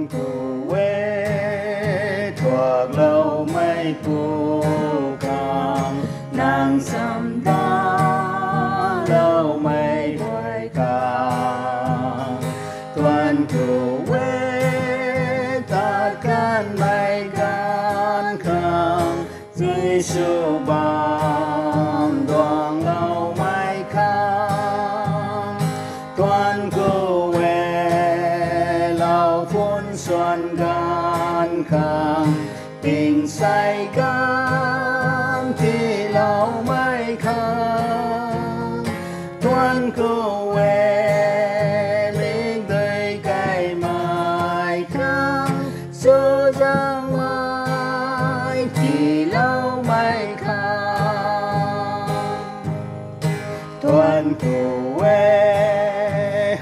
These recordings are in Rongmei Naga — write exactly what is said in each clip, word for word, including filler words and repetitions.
Tuang khou e thuakloumei pu khang, nang samdaloumei guay khang, tuang khou e tat kanmei ganv khang, Jisu bam duangloumei khang, tuang khou e lau phun suan ganv khang, tingsei ganv tiiloumei khang, tuang khou e mikdui kaimei khang, chuzaenghmei tiiloumei khang, tuang khou e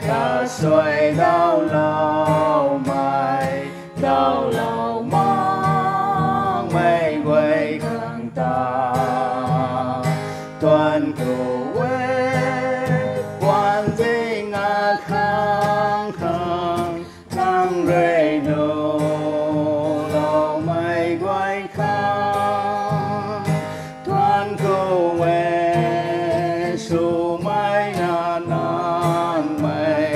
kasuai dauloumei, daulou makmei guay khang ta, tuang khou e puan zing akhang khang, nang rui nuhloumei guay khang, tuang khou e swmei na nangmei,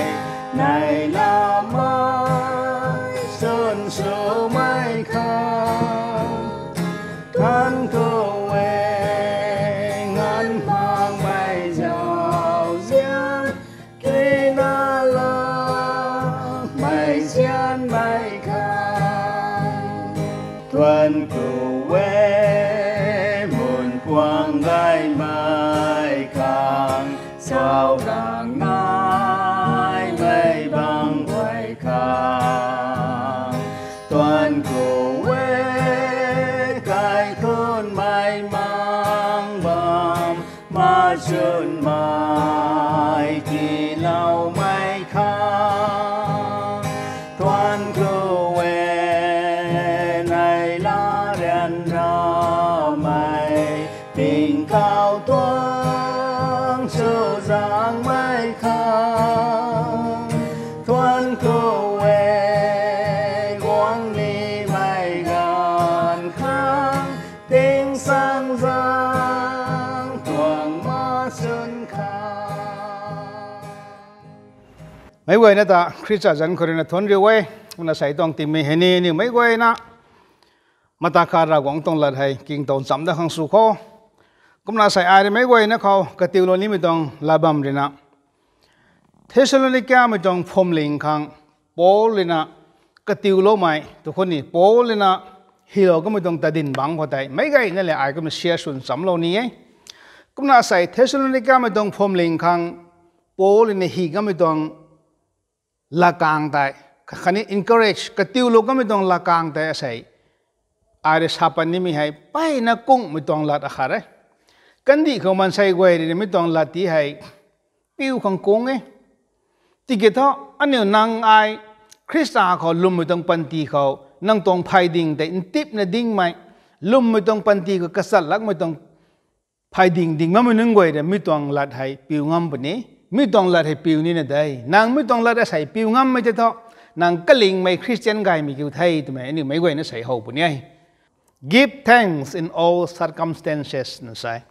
nei lamei swn swmei khang, tuang khou e nganv makmei zauzian, kina lakmei zianmei khang, tuang khou e mun puang gaymei khang, zauc rang naimei bang guay khang, tuang khou e kaikhunmei mang bam, machunmei tiiloumei khang, tuang khou e nei la ryanramei, tingkauh tuang chuzaenghmei khang, tuang khou e guang nimei ganv khang, tingsaengzaeng tuang machun khang. Meic guayna ta Khrista zanc khou ruina thuanc riu e. Kumna sei tuang tingmik hei ni aniu meic guayna mata khat Ravguangc tuang lat hei kingtow chamc dat khang sw kho. Kumna sei ai rui meic guayna khou katiulou nimei tuang lat bam ruina, Thessalonikamei tuang phuamling khang Paul ruina katiuloumei tu khou ni, Paul ruina hylou kamei tuang tadin bangc khou tei meic guayna le ai kumna share swn chamclou ni e. Kumna sei Thessalonikamei tuang phuamling khang Paul ruina hy kamei tuang lakang tei, khatni encourage, katiulou kamei tuang lakang tei asei ai rui sa pat nimei hei mpeyna kungmei tuang lat akhat e. Kandih khou maansei guay ruina mi tuang lat ti hei piu khang kung e. Tiki thu aniu nang ai Khrista khou lwmmei tuang panty khou nang tuang phayding tei ntipna dingmei, lwmmei tuang panty khou kachat lakmei tuang phayding ding bammei nunc guay rui mi tuang lat hei piu ngam puni. Mi tuang lat hei piu nina de. Nang mi tuang lat asei piu ngammei tei thu, nang kalingmei Khristian gaymei kiu the twmei aniu meic guayna sei how puni e. Give thanks in all circumstances na sa e.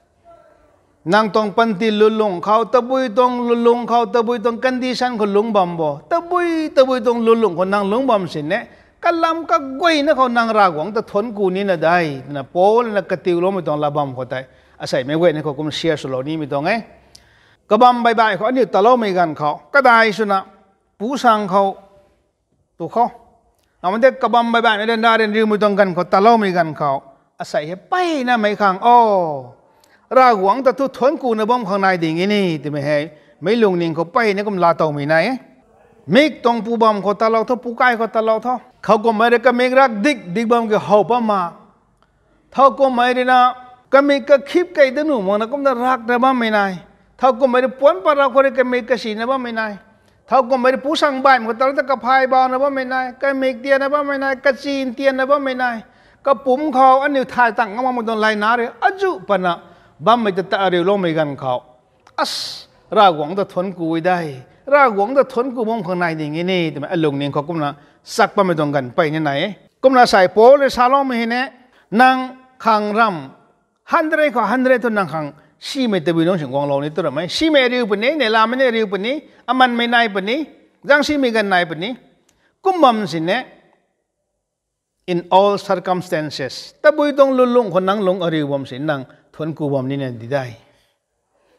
Nang tuang panty lwnlung khou, tabui tuang lwnlung khou, tabui tuang condition khou lungc bam bo, tabui tabui tuang lwnlung khou nang lungc bam sini, kalam kaguayna khou nang Ravguangc ta thuanc ku nina de twna Paul ruina katiuloumei tuang lat bam khou tei asei meic guayna khou kum share swlou nimei tuang e. Kabam baihbaih khou aniu taloumei ganv khou kadai swna pu sang khou tu khou, namei tei kabam baihbaihmei ryanra ryanriumei tuang ganv khou taloumei ganv khou, asei hei mpeyna meic khang o, Ravguangc ta thu thuanc kuna bam khang nai ding e ni twmei hei meic lungning khou mpeyna kum laatowmei nai e. Mik tuang pu bam khou talou tho, pu kai khou talou tho, khou kummei rui kamik rak dik dik bam ki how pam ma. Thowkumhmei rui na kamik kakhip kei da nuh makna kumna rakna bammei nai. Thowkumhmei rui puanc parap khou rui kamik kasina bammei nai. Thowkumhmei rui pusang baihmei khou talou ta kaphay bauna bammei nai, kamik tianna bammei nai, kachi tianna bammei nai. Kapumc khou aniu thay tang ngam makmei tuang layna rui azuh pana bammei ta ta ariuloumei ganv khou, as, Ravguangc ta thuanc ku e de, Ravguangc ta thuanc ku bam khang nai ding e ni twmei alungning khou kumna chak bammei tuang ganv peyna nai e. Kumna asei Paul rui saloumei hei ne, nang khang ramv hundred khou hundred thu nang khang simei tabui nungc sin guanglou ni tu ram e. Simei ariu puni, neihlamei ni ariu puni, amanmei nai puni, zaeng simei ganv nai puni. Kum bam sini, in all circumstances, tabui tuang lulung khou nang lung ariu bam sini nang thuanc ku bam nina di de.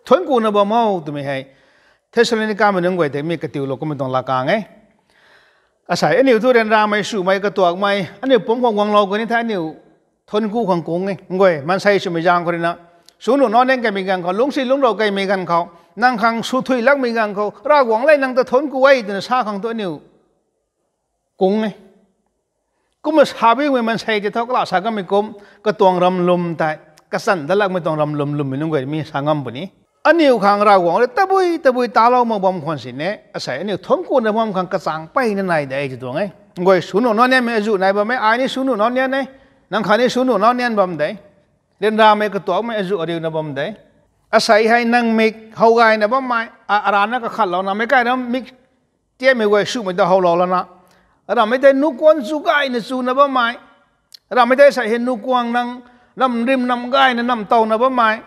Thuanc kuna bam o twmei hei Thessalonicamei nunc guay tei mi katiulou kummei tuang lakang e. Asei aniu thu ryanramei swmei katuakmei aniu pumc khou guanglou kani the aniu thuanc ku khang kung e. Nguay maansei swmei zaeng khou ruina, sw nuh nau nian kaimei ganv khou, lungcsi lungcrou kaimei ganv khou, nang khang sw thuy lakmei ganv khou, Ravguangc le nang ta thuanc ku e twna sa khang thu aniu kung e. Kumna sa bimei maansei tei thu kala sa kamei kum, katuang ramlum tei, kachan dat lakmei tuang ramlum lwmmei nunc guay mi sa ngam puni. Aniu khang Ravguangc rui tabui tabui talou mak bam khwan sini, asei aniu thuanc kuna bam khang kachang peyna nai de tw tuang e. Nguay sw nuh nau nianmei azuh nai bam e, ai ni sw nuh nau nian e, nang khat ni sw nuh nau nian bam de. Ryanramei katuakmei azuh ariuna bam de. Asei hei nang mik how gayna bammei, a, arana kakhatlouna meic kai ram mik tiammei guay swmei ta howlou lana, ramhmei tei nukuang chu gayna chuna bammei, ramhmei tei asei hei nukuang nang ram rim nam gayna nam towna bammei,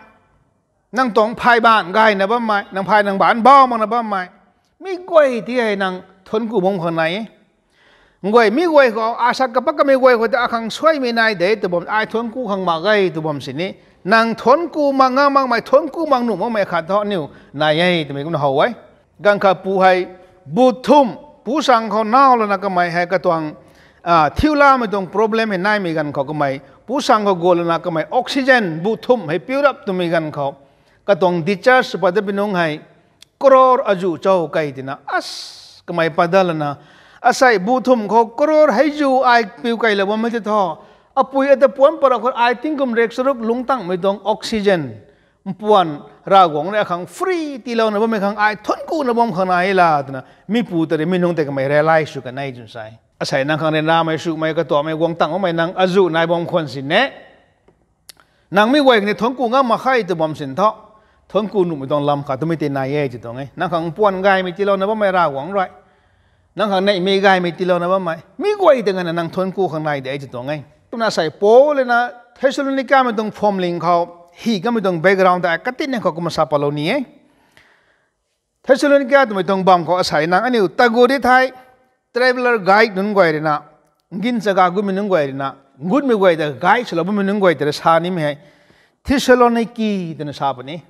nang tuang phay baanv gayna bammei, nang phay nang baanv bau makna bammei, mi guay ti hei nang thuanc ku bam khang nai e. Nguay mi guay khou, asak kapak kamei guay khou ta akhang suaimei nai de tw bam, ai thuanc ku khang mak ge tw bam sini, nang thuanc ku mak nga makmei, thuanc ku mak nuh makmei khat thu aniu nai e twmei kumna how e. Ganv khat pu hei, bu thumh, pu sang khou nau lana kamei hei katuang, a, thiulamei tuang problem hei naimei ganv khou kamei, pu sang khou gu lana kamei oxygen bu thumh hei piu rap twmei ganv khou, katuang discharge pat da pi nungc hei, crore azuh cho kei tina, as, kamei pat da lana, asei bu thumh khou crore hei zu ai piu keilou bammei tei thu, apui ata puanc para khou ai tingkum rek charuk lungc tangmei tuang oxygen mpuan Ravguangc rui akhang free tiilouna bammei khang ai thuanc kuna bam khang nai e la twna mi pu ta rui mi nungc tei kamei realize sw kan e twna sa e. Asei nang khang ryanramei swmei katuakmei guang tang bammei nang azuh nai bam khwan sini, nang mi guay kani thuanc ku ngam mak khe tw bam sini thu, thuanc ku nuhmei tuang lam khat twmei tei nai e tw tuang e. Nang khang puan gaymei tiilouna bammei Ravguangc rui, nang khang neihmei gaymei tiilouna bammei mi guay tei ngana nang thuanc ku khang nai de tw tuang e. Kumna asei Paul rui na Thessalonicamei tuang phuamling khou, hi kamei tuang background ta katinna khou kumna sa palou ni e. Thessalonica twmei tuang bam khou asei nang aniu tagu di thei, traveller guide nunc guay rui na, ngin chaga gutmei nunc guay rui na, gutmei guay ta guide swlou bammei nunc guay tei sa nimei hei, Thessaloniki twna sa puni.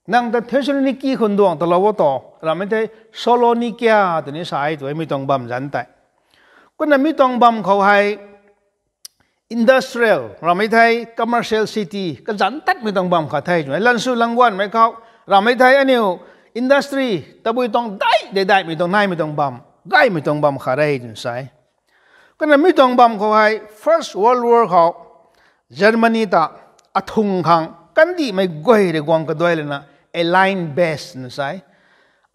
Nang ta Thessaloniki khou nduang talou o tho, ramhmei tei Salonika twni sa e tw e mi tuang bam zanc tei. Kumna mi tuang bam khou hei industrial, ramhmei thei commercial city, kazanc tatmei tuang bam khat the twmei. Lansw langguanmei khou, ramhmei thei aniu industry, tabui tuang dai, dai daihmei tuang naimei tuang bam, gaymei tuang bam khat re twna sa e. Kumna mi tuang bam khou hei First World War khou Germany ta athung khang kandihmei guay rui guang kaduai lana Allied base na sa e.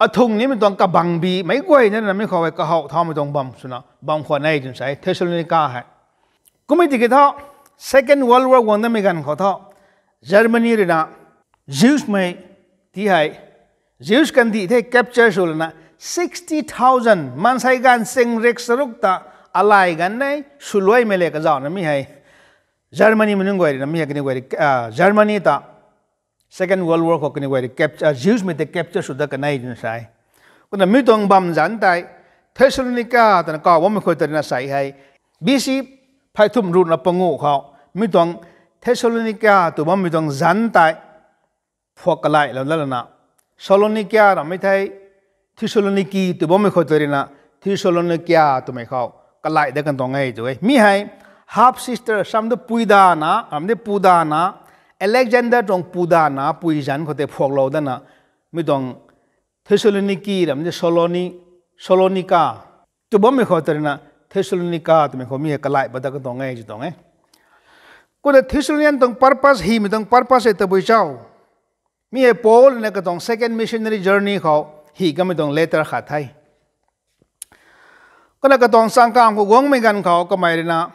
Athung nimei tuang kabangbi meic guay na na mi khou hei kahow thaumei tuang bam swna bam khwan e twna sa e Thessalonica hei. Kummei tiki thu, Second World War guang damei ganv khou thu, Germany rui na Jewsmei ti hei, Jews kandih the capture sw lana sixty thousand, maansei ganv ching rek charuk ta alai ganv nei swluaimei le kazauhna mi hei Germanymei nunc guay rui na mi hei kaniw guay rui, Germany ta Second World War khou kaniw guay rui capture, Jewsmei tei capture sw dat kan e twna sa e. Kumna mi tuang bam zanc tei Thessalonica twna kaw bammei khou tei rui na sa e hei, B C phay thumh ruhna panguh khou mi tuang Thessalonica tw bammei tuang zanc tei phuak kalailou dat lana, Salonika ramhmei thei Thessaloniki tw bammei khou tei rui na Thessalonica twmei khou kalai dat kan tuang e tw e. Mi hei half sister, sam tu puidana, ramh di pudana, Alexander tuang pudana pui zanc khou tei phuaklou dana, mi tuang Thessaloniki ramh di Saloni-, Salonika tw bammei khou tei rui na Thessalonica twmei khou mi hei kalai pat dat kan tuang e tw tuang e. Kumna Thessalonian tuang purpose, hymei tuang purpose hei tabui cho? Mi hei Paul na katuang second missionary journey khou hi kamei tuang letter khat the. Kumna katuang changkam khou guangmei ganv khou kamei rui na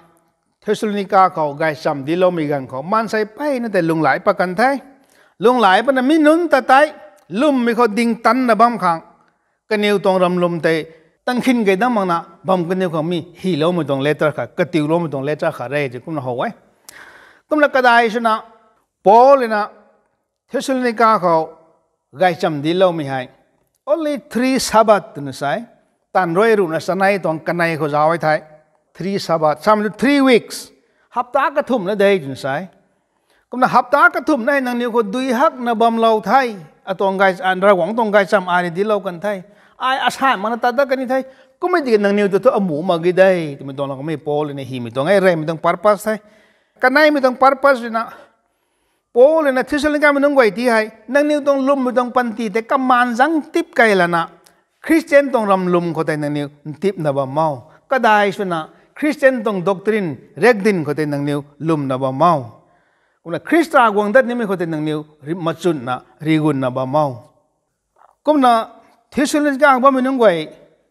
Thessalonica khou gaychamv dincloumei ganv khou maansei peyna tei lunghlaic pat kan the. Lunghlaic patna mi nunc ta tei lwmmei khou dingtanna bam khang, kaniw tuang ramlwm tei tang khin kei dam makna bam kaniw khang mi hyloumei tuang letter khat, katiuloumei tuang letter khat re ti kumna how e. Kumna kadai swna Paul na Thessalonica khou gaychamv dincloumei hei only three Sabbath twna sa e. Taanv rui ruhna chanei tuang kanei khou zauc e thei, three Sabbath, samei tu three weeks, hapta kathumh na de twna sa e. Kumna hapta kathumh na hei nangniw khou dui hakna bamlou the, atuang gay, Ravguangc tuang gaychamv ai rui dinclou kan the, ai asan makna tat dat kan the, kummei tiki nangniw ta thu amuh mak ge de twmei tuang lam khou mi Paul na hymei tuang e, reymei tuang purpose the. Kaneimei tuang purpose ruina Paul na Thessalonicamei nunc guay ti hei nangniw tuang lwmmei tuang panty tei kamaan zangc tip key lana, Khristian tuang ramlwm khou tei nangniw ntipna bam o. Kadai swna Khristian tuang doctrine rekdyn khou tei nangniw lwmna bam o. Kumna Khrista guang dat nimei khou tei nangniw ri- machunna rigunna bam o. Kumna Thessalonica khou bammei nunc guay,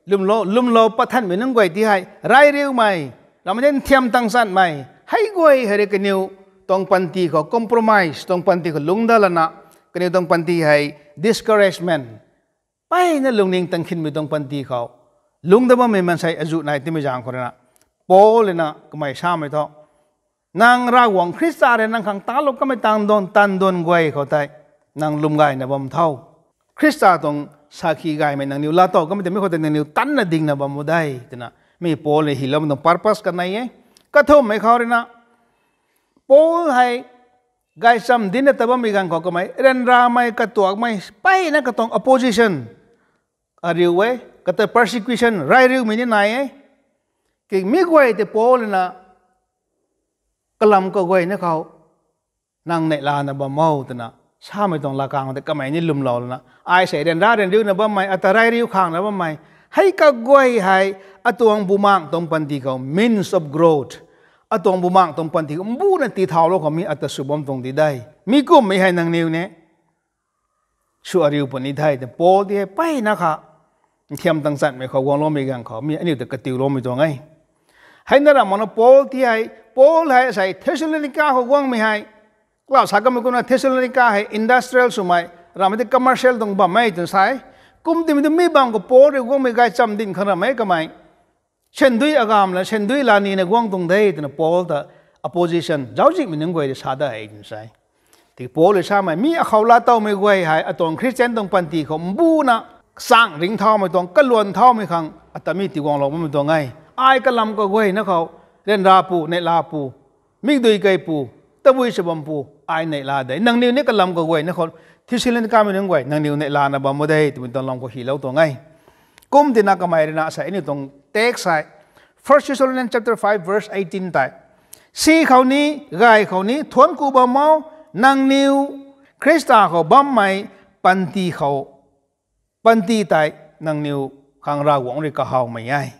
lwmlou, lwmlou pathanmei nunc guay ti hei rai riumei, ramei tei nthiam tang chanmei, hei guay hei rui kaniw tuang panty khou compromise, tuang panty khou lungc dat lana, kaniw tuang panty hei discouragement, mpeyna lungning tang khinmei tuang panty khou lungc dat bammei maansei azuh nai timei zaeng khou ruina, Paul na kamei samei thu, nang Ravguangc Khrista rui nang khang talou kamei tang duan, tan duan guay khou tei nang lwm gayna bam tho. Khrista tuang sakhi gaymei nangniw laatow kamei tei mi khou tei nangniw tanna dingna bam o de twna mi Paul na hyloumei tuang purpose kanei e. Kathumhmei khou ruina, Paul hei gaychamv dincna ta bammei ganv khou kamei ryanramei katuakmei mpeyna katuang opposition ariu e, kata persecution rai riumei ni nai e. Ki mi guay tei Paul na kalam kaguayna khou nang neihlana bam o twna samei tuang lakang tei kamei ni lwmlou lana, ai sei ryanra ryanriuna bammei, ata rai riu khangna bammei, hei kaguay hei atuang bumaengc tuang panty khou means of growth, atuang bumaengc tuang panty khou mbuna tithau lou khou mi ata sw bam tuang di de. Mi kumhmei hei nangniw ni sw ariu puni the twna Paul ti hei mpeyna kha nthiam tang chanmei khou guangloumei ganv khou mi aniu ta katiuloumei tuang e. Heina ram makna Paul ti hei, Paul hei sei Thessalonica khou guangmei hei, kala sa kamei kumna Thessalonica hei industrial swmei, ramei tei commercial tuang bam e twna sa e. Kum timei tu mi bam khou Paul rui guangmei gaychamv dinc khang ramei kamei sandui agamv la, sandui la nina guang tuang de twna Paul ta opposition zauczihmei nunc guay rui sa da e twna sa e. Tiki Paul rui samei mi akhou laatowmei guay hei atuang Khristian tuang panty khou mbuna kachang ringcthaumei tuang, kaluan thaumei khang ata mi tiguanglou bammei tuang e. Ai kalam kaguayna khou ryanra pu, neihla pu, mikdui kei pu, tabui sw bam pu, ai neihla de. Nangniw ni kalam kaguayna khou Thessalonicamei nunc guay nangniw neihlana bam o de twmei tuang lam khou hylou tuang e. Kum tina kamei ruina sei aniu tuang text hei First Thessalonians chapter five verse eighteen tei, si khou ni, gay khou ni thuanc ku bam o, nangniw Khrista khou bammei panty khou, panty tei nangniw khang Ravguangc rui kahawmei e.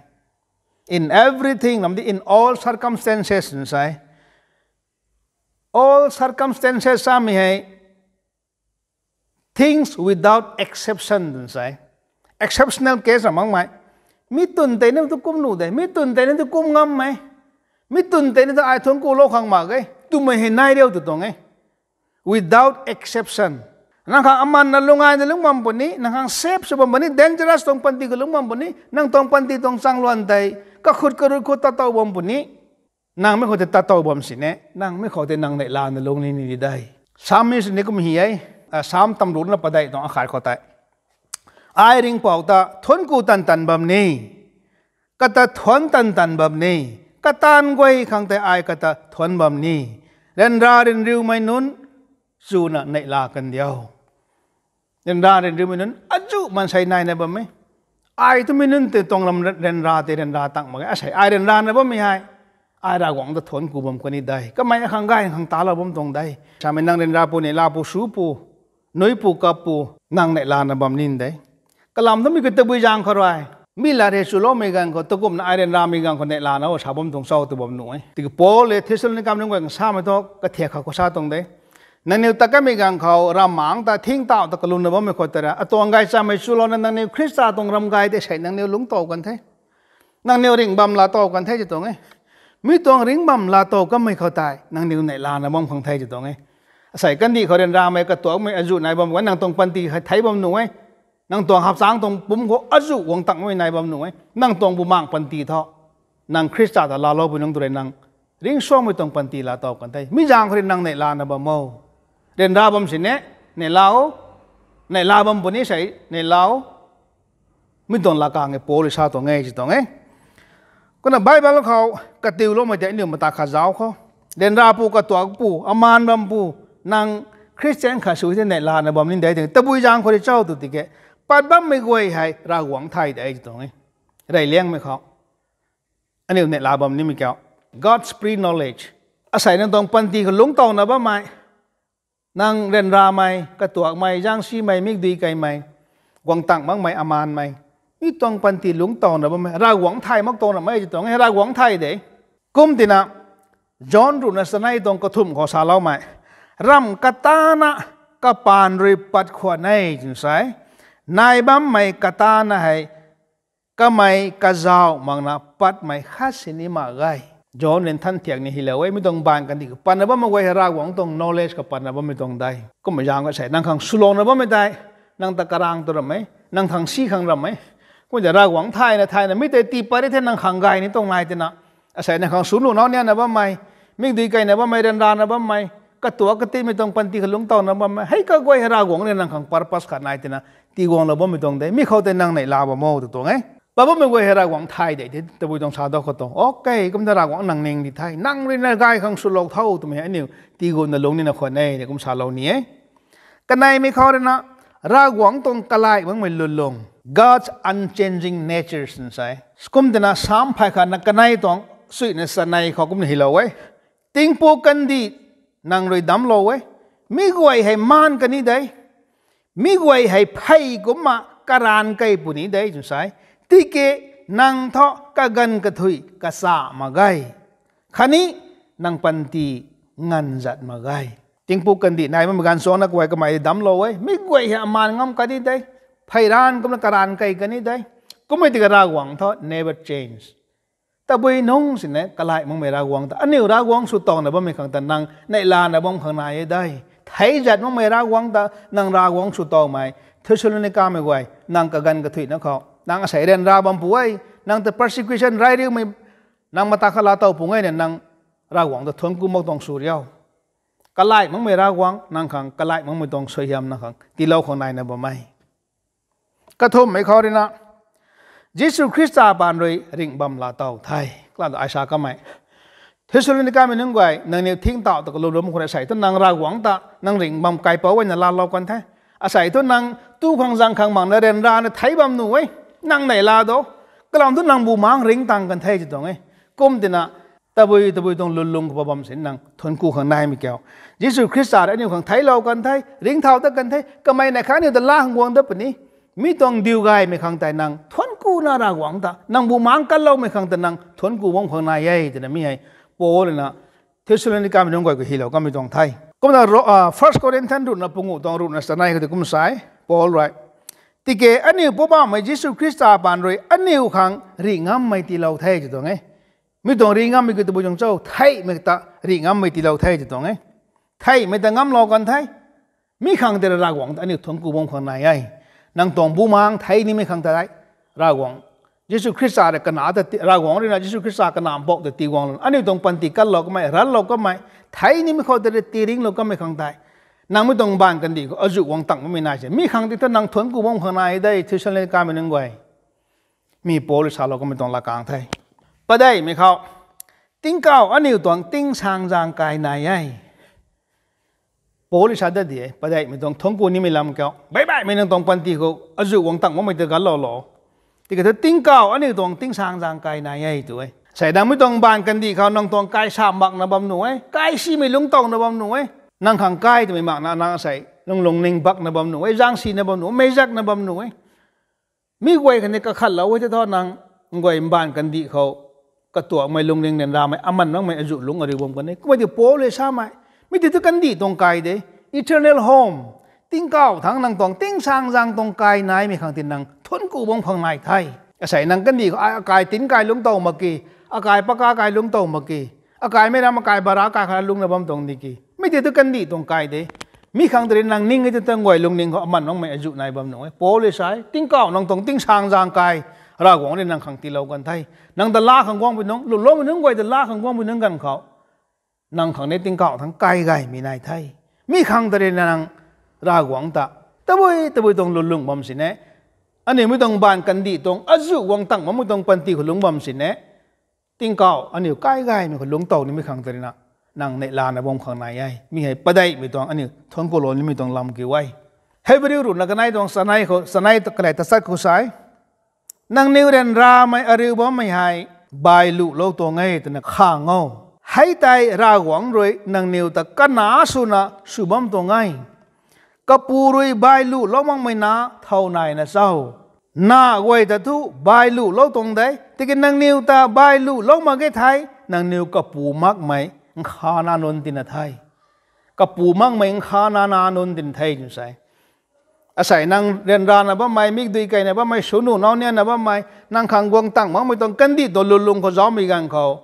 In everything, namdi in all circumstances twna sa e. All circumstances samei hei things without exception twna sa e. Exceptional case ra makmei. Mi twn tei ni tu kum nuh de, mi twn tei ni tu kum ngammei, mi twn tei ni tu ai thuanc kulou khang mak ge twmei hei nai riu tw tuang e. Without exception. Nang khang amanna lung ngaina lungc bam puni, nang khang safe sw bam puni, dangerous tuang panty khou lungc bam puni, nang tuang panty tuang changluan tei kakhut karui khou tattow bam puni, nang mi khou tei tattow bam sini, nang mi khou tei nang neihlana lung ni ni de. Psalmist ni kum hy e, Psalm tamruna padeih tuang akhat khou tei, ai ringhpouc ta thuanc ku tan tan bam ni, kata thuanc tan tan bam ni, kataanv guay khang tei ai kata thuanc bam ni, ryanra ryanriumei nunc chuna neihla kan diu. Ryanra ryanriumei nunc azuh maansei naina bam e. Ai twmei nunc tei tuang lam ryanra tei ryanra tang mak ge. Asei ai ryanrana bammei hei, ai Ravguangc ta thuanc ku bam kani de. Kamei akhang gay khang talou bam tuang de. Samei nang ryanra pu, neihla pu, su pu, nui pu, kap pu, nang neihlana bam ni de. Kalam twmei khou tabui zaeng khou rui, mi lat hei chuloumei ganv khou, takumna ai ryanramei ganv khou neihlana o sa bam tuang cho tw bam nuh e. Tiki Paul le Thessalonicamei nunc guay khang samei thu kathiak khou khou sa tuang de. Nangniw ta kamei ganv khou ravmaengc ta thingtauh ta kalumna bammei khou tei ra, atuang gaychamvmei chulouna nangniw Khrista tuang ramgay tei sei nangniw lungctow kan the. Nangniw ringh bam laatow kan the ti tuang e. Mi tuang ringh bam laatow kamei khou tei nangniw neihlana bam khang the ti tuang e. Asei kandih khou ryanramei katuakmei azuh nai bam khou nang tuang panty hei thei bam nuh e. Nang tuang hapchang tuang pumc khou azuh guang tangmei nai bam nuh e. Nang tuang bumaengc panty thu, nang Khrista ta laaloupui nunc tu rui nang ringcsuangmei tuang panty laa tow kan the. Mi zaeng khou rui nang neihlana bam o. Ryanra bam sini, neihla o. Neihla bam puni sei, neihla o. Mi tuang latkaeng e Paul rui sa tuang e, ti tuang e. Kumna Bible khou katiuloumei tei aniu mata khat zauc khou, ryanra pu, katuak pu, amaan bam pu, nang Khristian khat sw the neihlana bam ni de tei. Tabui zaeng khou rui cho tw tiki, pat bammei guay hei Ravguangc thay de, ti tuang e. Reyliangmei khou aniu neihla bam nimei kiu, God's pre-knowledge. Asei nang tuang panty khou lungctowna bammei, nang ryanramei, katuakmei, zaengsimei, mikdui keymei, guang tang makmei, amaanmei, mi tuang panty lungctowna bammei Ravguangc thay mak tuang ramh e, ti tuang e. Ravguangc thay de. Kum tina, John ruhna chanei tuang kathumh khou saloumei, ramh katana kapaan rui pat khwan e, ti sa e. Nai bammei katana hei kamei kazauh makna patmei khat sini mak ge. John rui nthan thiak ni hylou e, mi tuang mbaanv kandih khou patna bammei guay hei Ravguangc tuang knowledge khou patna bammei tuang de. Kummei zaeng khou sei nang khang swlouna bammei tei, nang ta karang tu ramh e, nang khang si khang ramh e. Kum tei Ravguangc thayna thayna mi tei tii pat ri the nang khang gay ni tuang nai tina, asei nang khang swnlunau niana bammei, mikdui keyna bammei, ryanrana bammei, katuak katimei tuang panty khou lungctowna bammei, hei kaguay hei Ravguangc rui nang khang purpose khat nai tina, tiiguanglou bammei tuang de. Mi khou tei nang neihla bam o, tu tuang e. Pat bammei guay hei Ravguangc thay de, ti tabui tuang sa dau khou tuang. Okay, kum ta Ravguangc nang ning di the. Nang rui na gay khang swlou tho twmei hei aniu tiiguna lungc nina khwan e, ti kum salou ni e. Kaneimei khou rui na, Ravguangc tuang kalaih makmei lwnlung, God's unchanging nature, ti sa e. Kum tina Sam phay khatna kanei tuang suina chanei khou kumna hylou e. Tingpuk kandih nang rui damclou e. Mi guay hei maan kan ni de. Mi guay hei phey kumna karaanv key puni de, ti sa e. Tiki nang thu kaganv kathuic kacha mak ge. Khatni nang panty nganv zat mak ge. Tingpuk kandih nai bammei gaanvchuangna guay kamei damclou e. Mi guay hei amaan ngam kan ni de. Phey raanv kumna karaanv key kan ni de. Kummei tiki Ravguangc thu never change. Tabui nungc sini kalaih makmei Ravguangc ta, aniu Ravguangc sw towna bammei khang ta nang neihlana bam khang nai e de. Theic zat makmei Ravguangc ta nang Ravguangc sw towmei, Thessalonikamei guay, nang kaganv kathuicna khou nang asei ryanra bam pu e, nang ta persecution rai riumei, nang mata khat laa tow pu e na, nang Ravguangc ta thuanc ku mak tuang sw riu. Kalaih makmei Ravguangc nang khang kalaih makmei tuang suaihiam nang khang tiilou khang naina bam e. Kathumhmei khou rui na, Jisu Khrista paan rui ringh bam laa tow the. Kalam ta ai sa kamei, Thessalonikamei nunc guay, nangniw thingtauh ta kalumlum khou rui asei thu nang Ravguangc ta nang ringh bam kaipouc e na laalou kan the. Asei thu nang tu khang zang khang makna ryanrana theic bam nuh e. Nang neihla do. Kalam thu nang bumaengc ringc tang kan the, ti tuang e. Kum tina, tabui tabui tuang lwnlung khou pat bam sini nang thuanc ku khang naimei kiu, Jisu Khrista rui aniu khang theiclou kan the, ringcthau dat kan the, kamei neih khatni ta laa khang guang dat puni. Mi tuang diu gaymei khang tei nang thuanc kuna Ravguangc ta, nang bumaengc kanloumei khang ta nang thuanc ku bam khang nai e, twna mi hei Paul rui na Thessalonikamei nunc guay khou hylou kamei tuang the. Kumna Ro-, ah, First Corinthians ruhna panguh tuang ruhna chanei khou tei kum sa e, Paul rui, tiki aniu Poubauhmei Jisu Khrista paan rui aniu khang rih ngammei tiilou the, ti tuang e. Mi tuang rih ngammei kiu tabui tuang cho, theihmei ta rih ngammei tiilou the, ti tuang e. Theihmei ta ngamlou kan the. Mi khang tei Ravguangc ta aniu thuanc ku bam khang nai e. Nang tuang bumaengc thei nimei khang tei Ravguangc, Jisu Khrista rui kana ta ti-, Ravguangc rui na Jisu Khrista kana mpouh ta tiiguanglou, aniu tuang panty kanlou kamei, ranlou kamei, thei nimei khou tei tiiringlou kamei khang tei, nang mi tuang mbaanv kandih khou azuh guang tang makmei nai se. Mi khang tei thu nang thuanc ku bam khang nai de, Thessalonikamei nunc guay. Mi Paul rui salou kamei tuang latkaeng the. Padeihmei khou, tingkauh aniu tuang tingsaengzaeng kai nai e. Paul rui sa dat di e, padeihmei tuang thuanc ku nimei lam kiu, baihbaihmei nang tuang panty khou azuh guang tang makmei ta ganlou lo. Tiki thu tingkauh aniu tuang tingsaengzaeng kai nai e, tu e. Sei nang mi tuang mbaanv kandih khou nang tuang kai sa makna bam nuh e, kai simei lungctowna bam nuh e. Nang khang kai twmei makna nang asei nang lungning bakna bam nuh e, zaeng sina bam nuh e, meizakna bam nuh e. Mi guay khatni kakhatlou e tei thu nang guay mbaanv kandih khou katuakmei, lungning ryanramei, aman makmei azuh lungc ariu bam kan e. Kummei tiki Paul rui samei, mi tei thu kandih tuang kai de, eternal home, tingkauh thangc nang tuang tingsaengzaeng tuang kai naimei khang tei nang thuanc ku bam khang nai the. Asei nang kandih khou, a, akai tinc kai lungctow mak ki, akai paka kai lungctow mak ki, akaimei ram akai bara kai khat lungcna bam tuang di ki, mi tei thu kandih tuang kai de. Mi khang tei rui nang ning e tei tuang guay lungning khou aman makmei azuh nai bam nuh e. Paul rui sa e, tingkauh nang tuang tingsaengzaeng kai, Ravguangc rui nang khang tiilou kan the. Nang ta laa khang guangmei nunc, lwmloumei nunc guay ta laa khang guangmei nunc ganv khou, nang khang ni tingkauh thangc kai gaymei nai the. Mi khang tei rui nang Ravguangc ta tabui tabui tuang lwnlung bam sini, aniu mi tuang baanv kandih tuang azuh guang tang bammei tuang panty khou lungc bam sini, tingkauh aniu kai gaymei khou lungctow nimei khang tei rui na, nang neihlana bam khang nai e. Mi hei padeihmei tuang aniu thuanc kulou nimei tuang lam kiu e. Hebrew ruhna kanei tuang chanei khou, chanei kalei tachat khou sa e, nangniw ryanramei ariu bammei hei bailuhlou tuang e twna khang o. Hei tei Ravguangc rui nangniw ta kana swna sw bam tuang e. Kapu rui bailuhlou makmei na thow naina cho? Na guay ta thu bailuhlou tuang de. Tiki nangniw ta bailuhlou mak ge thei, nangniw kapu makmei nkhana nunc tina the. Kapu makmei nkhana na nunc tina the twna sa e. Asei nang ryanrana bammei, mikdui keyna bammei, swnu naunianna bammei, nang khang guang tang makmei tuang kandih tuang lwnlung khou zaumei ganv khou,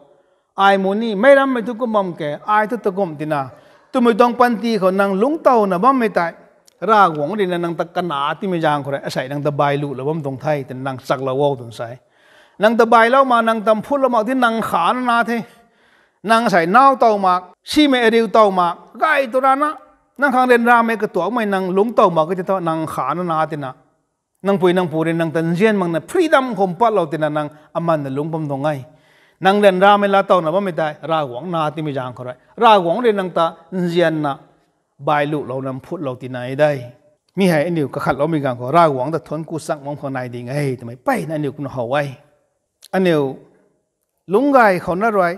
ai mu ni, meic rammei thu kum bam ke, ai thu ta kum tina, twmei tuang panty khou nang lungctowna bammei tei, Ravguangc rui na nang ta kana timei zaeng khou rui asei nang ta bailuhlou bam tuang the twna nang chaklou o twna sa e. Nang ta bailou mak, nang ta mphutlou mak ti nang khana na the. Nang asei naw tow mak, simei ariu tow mak, gay tu rana, nang khang ryanramei katuakmei nang lungctow mak ke ti thu nang khana na tina, nang pui nang pu rui nang ta nzian makna freedom khou mpatlou tina nang amanna lungc bam tuang e. Nang ryanramei laa towna bammei tei Ravguangc na timei zaeng khou rui Ravguangc rui nang ta nzianna bailuhlouna mphutlou tina e de. Mi hei aniu kakhatloumei ganv khou Ravguangc ta thuanc ku chang bam khang nai ding e twmei mpeyna aniu kumna how e. Aniu lungc gay khou na rui,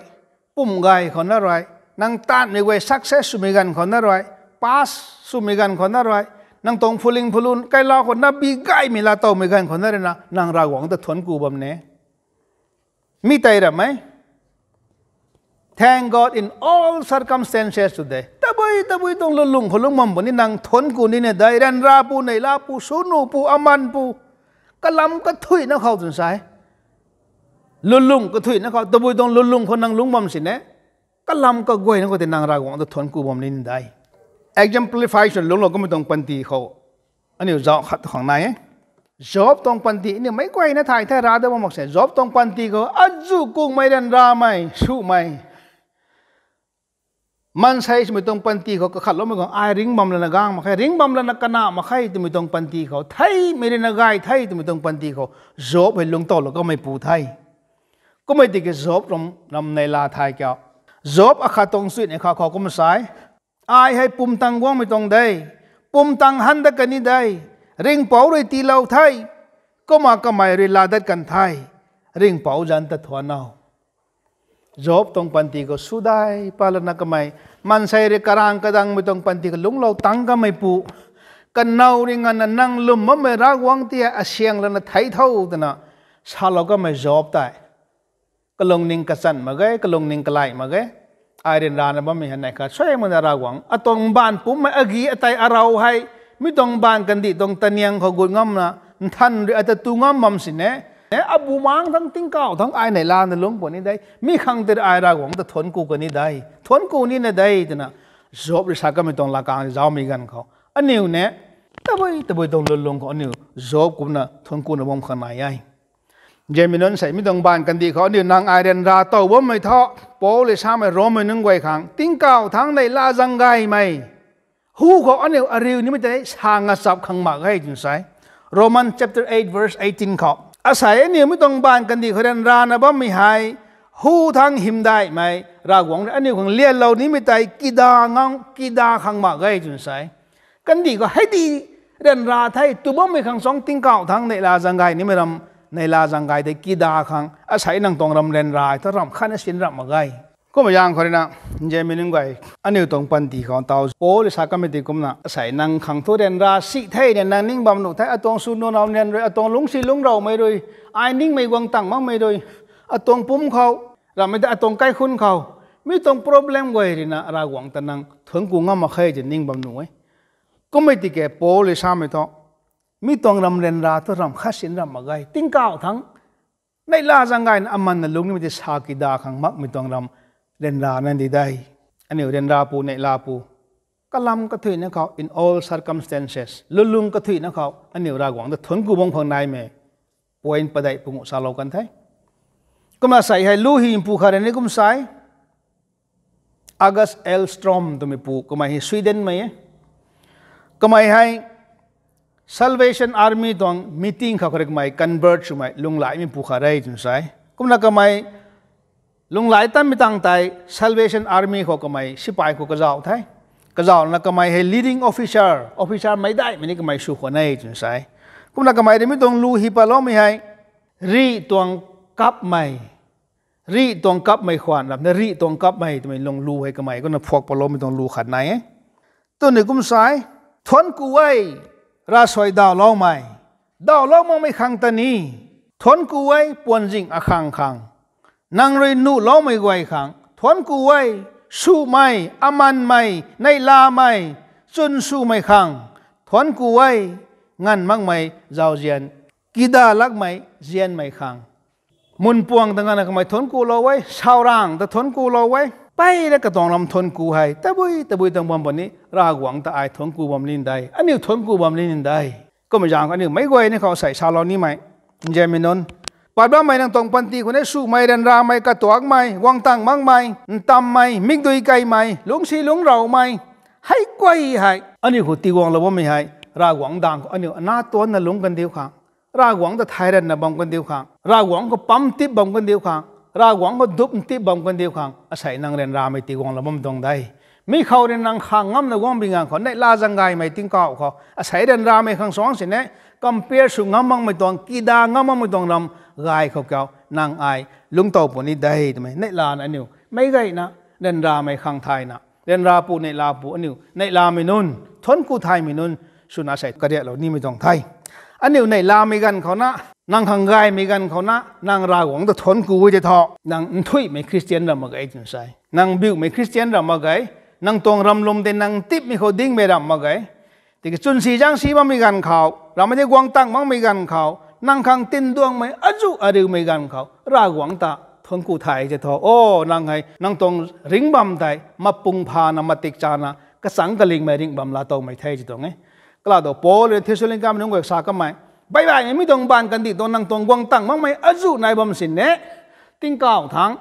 pum gay khou na rui, nang taanvmei guay success swmei ganv khou na rui, pass swmei ganv khou na rui, nang tuang phuling phulun kailau khou na bi gaymei laa towmei ganv khou na rui na nang Ravguangc ta thuanc ku bam ne. Mi tei ram e. Thank God in all circumstances today. Tabui tabui tuang lwnlung khou lungc bam puni nang thuanc ku nina de, ryanra pu, neihla pu, swnu pu, aman pu, kalam kathuina khou twna sa e. Lwnlung kathuina khou, tabui tuang lwnlung khou nang lungc bam sini, kalam kaguayna khou tei nang Ravguangc ta thuanc ku bam nina de. Exemplify swn lungclou kamei tuang panty khou aniu zauc khat tu khang nai e. Job tuang panty aniu meic guayna thay the ra da bam mak se. Job tuang panty khou azuh kungmei ryanramei swmei, maansei swmei tuang panty khou kakhatloumei khou ai ringc bam lana gang mak khe, ringc bam lana kana mak khe twmei tuang panty khou, theimei rui na gay the twmei tuang panty khou Job hei lungctowlou kamei pu the. Kummei tiki Job ram, ram neihla thay kiu? Job akhat tuang chuina kha khou kum sa e, ai hei pumtan guangmei tuang de, pumtan han dat kan ni de, ringhpouc rui tiilou the, kumna kamei rui laa dat kan the, ringhpouc zanc ta thuanc o. Job tuang panty khou sudai pat lana kamei, maansei rui karang kadangmei tuang panty khou lungclou tang kamei pu, kanow rui nganvna nang lwm bammei Ravguangc ti hei asiang lana thei tho twna salou kamei Job tei kalungning kachan mak ge, kalungning kalai mak ge. Ai ryanrana bammei hei neih khat suai makna Ravguangc, atuang baanv pumcmei agi atei arou hei, mi tuang baanv kandih tuang taniang khou gut ngamna, nthan rui ata tu ngam bam sini, abumaengc thangc tingkauh thangc ai neihlana lungc puni de. Mi khang tei ai Ravguangc ta thuanc ku kan ni de, thuanc ku nina de twna Job rui sa kamei tuang lakang zaumei ganv khou aniu ni tabui tabui tuang lwnlung khou aniu Job kumna thuanc kuna bam khang nai e. Nzianmei nunc sei, mi tuang baanv kandih khou aniu nang ai ryanra tow bammei thu, Paul rui samei Rommei nunc guay khang tingkauh thangc neihla zaeng gaymei hu khou aniu ariu nimei tei sa ngachap khang mak ge twna sa e. Romans chapter eight verse eighteen khou, asei aniu mi tuang baanv kandih khou ryanrana bammei hei hu thangc hymdaihmei Ravguangc rui aniu khang lianlou nimei tei kida ngam, kida khang mak ge twna sa e. Kandih khou hei di ryanra the, tu bammei khang suang tingkauh thangc neihla zaeng gay nimei ram, neihla zaeng gay tei kida khang, asei nang tuang ram ryanra thu ramh khatna sin ramh mak ge. Kumna zaeng khou rui na, nzianmei nunc guay, aniu tuang panty khou taw Paul rui sa kamei tei kumna, asei nang khang thu ryanra si the ni nang ning bam nuh the, atuang swnu naunian rui, atuang lungcsi lungcrowmei rui, ai ningmei guang tang makmei rui, atuang pumc khou, ramhmei tei atuang kaikhunc khou, mi tuang problem guay rui na Ravguangc ta nang thuanc ku ngam mak khe twna ning bam nuh e. Kummei tiki Paul rui samei thu, mi tuang ram ryanra thu ramh khat sin ramh mak ge, tingkauh thangc neihla zaeng gayna amanna lungc nimei tei sa kida khang makmei tuang ram ryanra na di de. Aniu ryanra pu, neihla pu, Kalam kathuina khou, in all circumstances, lulung kathuina khou aniu Ravguangc ta thuanc ku bam khang naimei point padeih pungu salou kan the. Kumna sei hei lu hympu khat rui ni kum sa e, August L Strom twmeipu, kamei hei Swedenmei e. Kamei hei Salvation Army tuang meeting khou kharui kamei convert swmei lunghlaimeipu khat re twna sa e. Kumna kamei lunghlaic tammei tang tei Salvation Army khou kamei sipai khou kazauh the. Kazauhna kamei hei leading officer, officer meic daihmei ni kamei sw khwan e twna sa e. Kumna kamei rui mi tuang lu hy patloumei hei, rih tuang kapmei, rih tuang kapmei khwan ramna rih tuang kapmei twmei lung lu hei kamei kumna phuak patloumei tuang lu khat nai e. Twni kum sa e, thuanc ku e, ravsuai dawloumei, dawlou makmei khang ta ni, thuanc ku e, puanzing akhang khang, nang rui nuhloumei guay khang thuanc ku e, sumei, amanmei, neihlamei, chwn sumei khang thuanc ku e, nganv makmei zauzian, kida lakmei zianmei khang, mun puang ta nganvna kamei thuanc kulou e, saurang ta thuanc kulou e, peyna katuang lam thuanc ku hei tabui tabui tuang bam puni, Ravguangc ta ai thuanc ku bam ni de, aniu thuanc ku bam ni de. Kummei zaeng khou aniu meic guay ni khou sei salou nimei, nzianmei nunc, pat bammei nang tuang panty khou ni sumei, ryanramei, katuakmei, guang tang makmei, ntammei, mikdui keymei, lungcsi lungcrowmei, hei guay hei aniu khou tiguanglou bammei hei, Ravguangc dang khou aniu ana tuanna lungc kandiu khang, Ravguangc ta thay ranna bam kandiu khang, Ravguangc khou pam tip bam kandiu khang, Ravguangc khou dup ntip bam kandiu khang asei nang ryanramei tiguanglou bam tuang de. Mi khou rui nang khang ngamna guangmei ganv khou, neihla zaeng gaymei tingkauh khou asei ryanramei khang suang sini, compare sw ngam makmei tuang, kida ngam makmei tuang ram gay khou kiu nang ai lungctow puni de twmei neihlana aniu meic gayna ryanramei khang thayna, ryanra pu neihla pu aniu neihlamei nunc, thuanc ku thaymei nunc swna sei kariaklou nimei tuang the. Aniu neihlamei ganv khouna, nang khang gaymei ganv khouna nang Ravguangc ta thuanc ku e tei thu, nang nthuihmei Khristian ram mak ge twna sa e. Nang biuhmei Khristian ram mak ge. Nang tuang ramlum tei nang tipmei khou dingmei ram mak ge. Tiki chwnsi zaengsi bammei ganv khou, ramhmei tei guang tang makmei ganv khou, nang khang tinduangmei azuh ariumei ganv khou Ravguangc ta thuanc ku thay tei thu, o, nang hei nang tuang ringc bam tei mapung phana, matik chana, kachangc kalingmei ringh bam laatowmei the ti tuang e. Kalata Paul rui Thessalonicamei nunc guay sa kamei, baihbaihmei mi tuang baanv kandih tuang nang tuang guang tang makmei azuh nai bam sini, tingkauh thangc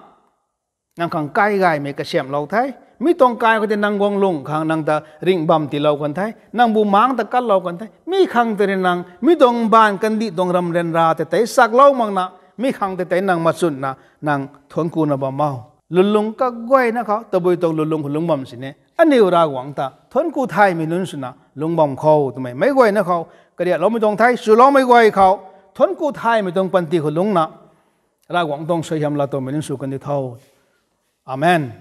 nang khang kai gaymei kasiamhlou the. Mi tuang kai khou tei nang guang lung khang nang ta ringh bam tiilou kan the, nang bu maengc ta katlou kan the. Mi khang tei rui nang mi tuang baanv kandih tuang ram ryanra tei tei chaklou makna, mi khang tei tei nang machwnna nang thuanc kuna bam o. Lulung kaguayna khou tabui tuang lulung khou lungc bam sini, aniu Ravguangc ta thuanc ku thaymei nunc swna lungc bam khou twmei meic guayna khou kariakloumei tuang the. Swloumei guay khou thuanc ku thaymei tuang panty khou lungcna Ravguangc tuang suaihiam laatowmei nunc sw kan di tho. Amen.